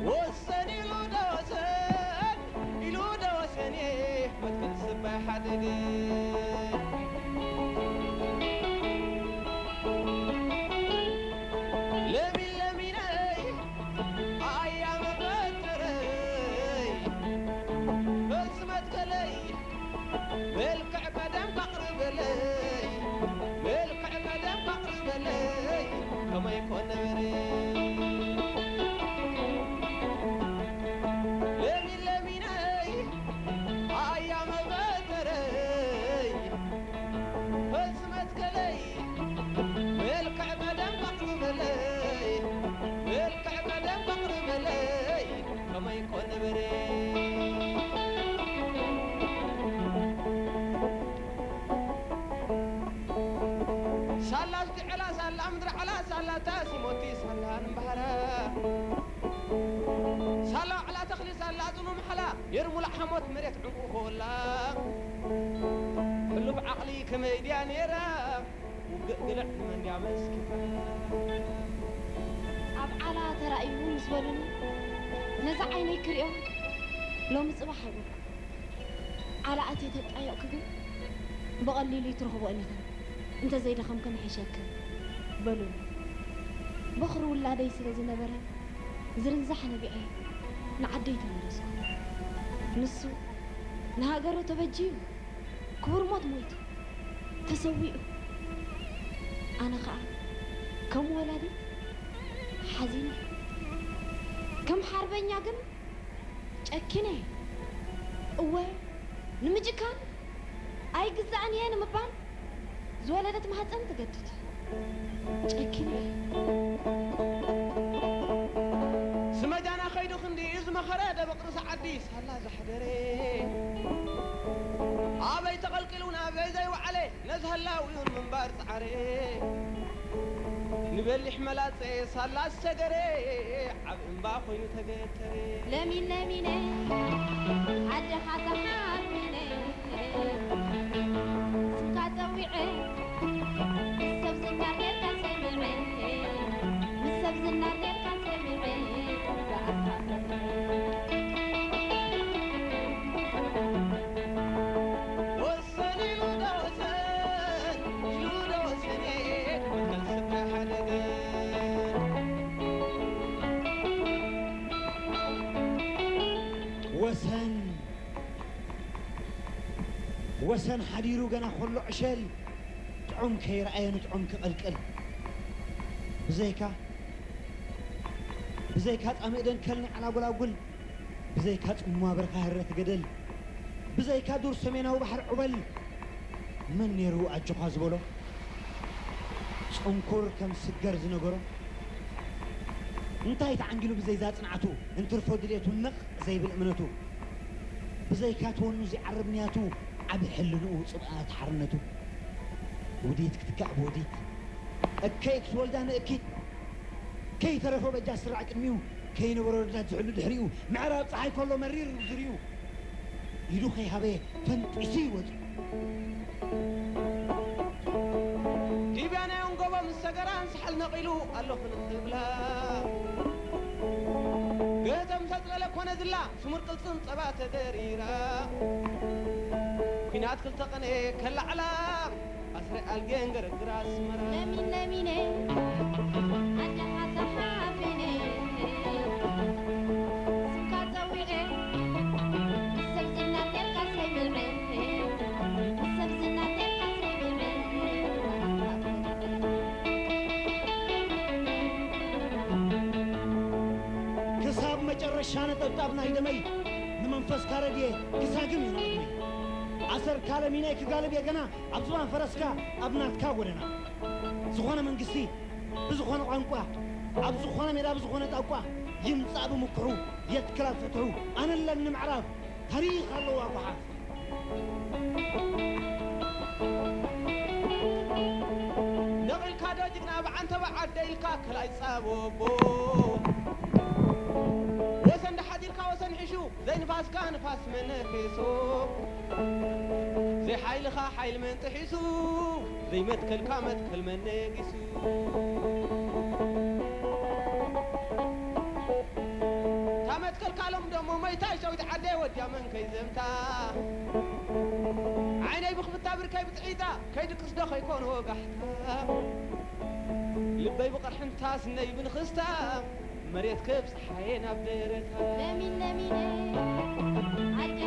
ወሰን ኢሉ ዶ ወሰን፣ ኢሉ ዶ ወሰን፣ መትከል ስባይ ሓደገ። ለሚን ለሚነይ፣ ኣያ መበተረይ፣ በዚ መትከለይ፣ መልክዕ ቀደም ካቕርበለይ፣ መልክዕ ቀደም ካቕርበለይ፣ ከመይ ኮን ነበረ። ለሚን ለሚነይ፣ ኣያ መበተረይ፣ በዚ መትከለይ፣ መልክዕ ቀደም ካቕርበለይ፣ መልክዕ ቀደም ካቕርበለይ፣ ከመይ ኮን ነበረ። ሳላ ዝትዕላ፣ ሳላ ምድሪ ዓላ፣ ሳላ ታሲሞቲ፣ ሳላ ንባህራ፣ ሳላ ዓላ ተኽሊ፣ ሳላ ጽኑ ምሓላ፣ ነይሩ ሙሉእ ሓሞት መሬት ዕንቁ ኮላ። ሕሉፍ ዓቕሊ ከመይ ድያ ነይራ፣ ውግእ ግልዕ ንመን ድያ መስኪፋ። ኣብ ዓላ ተራእዩ ምስ በሉኒ፣ ነዛ ዓይነይ ክሪኦ ሎሚ ጽባሕ ሃቡ። ዓላ ኣትየ ተጣየቕኩ ግን ብቐሊሉ ይትረኽቦ እኒኽን፣ እንተ ዘይደኸምክን ይሕሸክን በሉኒ። በኹሪ ውላደይ ስለ ዝነበረ ዝርንዛሕ ነቢዐ ንዓደይ ተመለስኩ። ንሱ ንሃገሩ ተበጅዩ ክቡር ሞት ሞይቱ ተሰዊኡ። ኣነ ኸኣ ከም ወላዲት ሓዚነ፣ ከም ሓርበኛ ግን ጨኪነ። እወ፣ ንምጭካን ኣይግዛእን እየ ንምባል ዝወለደት ማህፀን ትገድድ። ጨኪነ እየ። ስመጃና ከይዱ ክንዲ እዩ ዝመኸረ ደበቕ ርእሲ ዓዲ ሳላ ዘሕደረ። ኣበይ ተቐልቂሉ ናበይ ዘይወዓለ ነዚ ህላዊኡን ምንባር ጻዕረ። ንበሊሕ መላጸ ሳላ ዝሰገረ፣ ዓብ እምባ ኮይኑ ተገተረ። ለሚን ለሚነ፣ ዓድኻ ተሓርሚነ፣ ስምካ ጸዊዐ፣ ምስ ሰብ ዝናር ጌርካ ሰሚዐ፣ ምስ ሰብ ዝናር ጌርካ ሰሚዐ፣ ዝኣርካ ሰሚዐ። ወሰን ኢሉ ዶ ወሰን፣ ኢሉ ዶ ወሰን፣ መትከል ስፍራ ሓደገ። ወሰን፣ ወሰን ሓዲሩ ገና ከሎ ዕሸል፣ ጥዑም ከይረኣየ ንጥዑም ክቕልቅል። ብዘይካ፣ ብዘይካ ጻምእ ደንከል ናይ ዓላጉላጉል፣ ብዘይካ ጽምዋ በረኻ ህረት ገደል፣ ብዘይካ ዱር ሰሜናዊ ባሕሪ ዑበል፣ መን ነይሩ ኣጆኻ ዝበሎ? ጽንኩር ከም ስገር ዝነገሮ? እንታይ ተዓንጊሉ ብዘይዛ ጽንዓቱ፣ እንትርፎ ድሌቱ ነቕ ዘይብል እምነቱ? ብዘይካ ተወኑ ዘይዓርብ ንያቱ፣ ዓቢ ሕልንኡ፣ ጽብኣት ሓርነቱ? ውዲት ክትካእ ብውዲት፣ እከይ ክትወልዳ ንእኪት፣ ከይተረፎ በጃ ስራዕ ቅድሚኡ፣ ከይነበሮ ረዳት ዝሕሉ ድሕሪኡ፣ ምዕራብ ጸሓይ ከሎ መሪር ዙርዩ፣ ኢዱ ከይሃበ ፈንጢሱ ይወጽእ። ዲብያ ናይ ኣንጎቦ ምስ ሰገራን ሳሕል ነቒሉ ኣለኹ ንኽብላ። ገህተም ተጽለለ ኮነ ዝላ፣ ስሙር ቅልጽም ጸባ ተደሪራ። ኲናት ክልተ ቀነ ከላዕላ፣ ኣስረ ኣልጌን ገረግር ኣስመራ። ለሚን ለሚነ፣ ዓድኻ ተሓፊነ፣ ስምካ ጸዊዐ፣ ሰብ ዝናር ጌርካ ሰሚዐ፣ ሰብ ዝናር ጌርካ ሰሚዐ። ክሳብ መጨረሻ ነጠብጣብ ናይ ደመይ ንመንፈስካ ረድየ ክሳግም እዩ ንዕድመይ። ኣሰርካ ለሚነ ክጋልብ እየ ገና ኣብ ዝባን ፈረስካ ኣብ ናትካ ጎደና። ዝኾነ መንግስቲ ብዝኾነ ቋንቋ ኣብ ዝኾነ ሜዳ ብዝኾነ ጣቋ ይምጻእ ብምክሑ የትክል ኣብ ፍትሑ ኣነ ኣለኒ ምዕራፍ ታሪኽ ኣለዋ ጓሓፍ። ነቒልካ ዶ ጅግና ብዓንተባ ዓደ ኢልካ ከላይ ጻቦቦ። እንዳ ሓዲርካ ወሰን ሒሹ፣ ዘይንፋስካ ንፋስ መን ነኪሱ፣ ዘይሓይልኻ ሓይሊ መን ጥሒሱ፣ ዘይመትከልካ መትከል መን ነጊሱ። እታ መትከልካ ሎም ደሞ መይታ ሸዊት ዓደይ ወዲያ መን ከይዘምታ፣ ዓይነይ ብኽፍታ ብርከይ ብጥዒታ፣ ከይድቅስ ዶ ከይኮን ወጋሕታ፣ ልበይ ብቕርሕንታ ስነይ ብንኽስታ፣ መሬት ከብጽሓየ ናብ ደረታ። ለሚን ለሚን ኣደ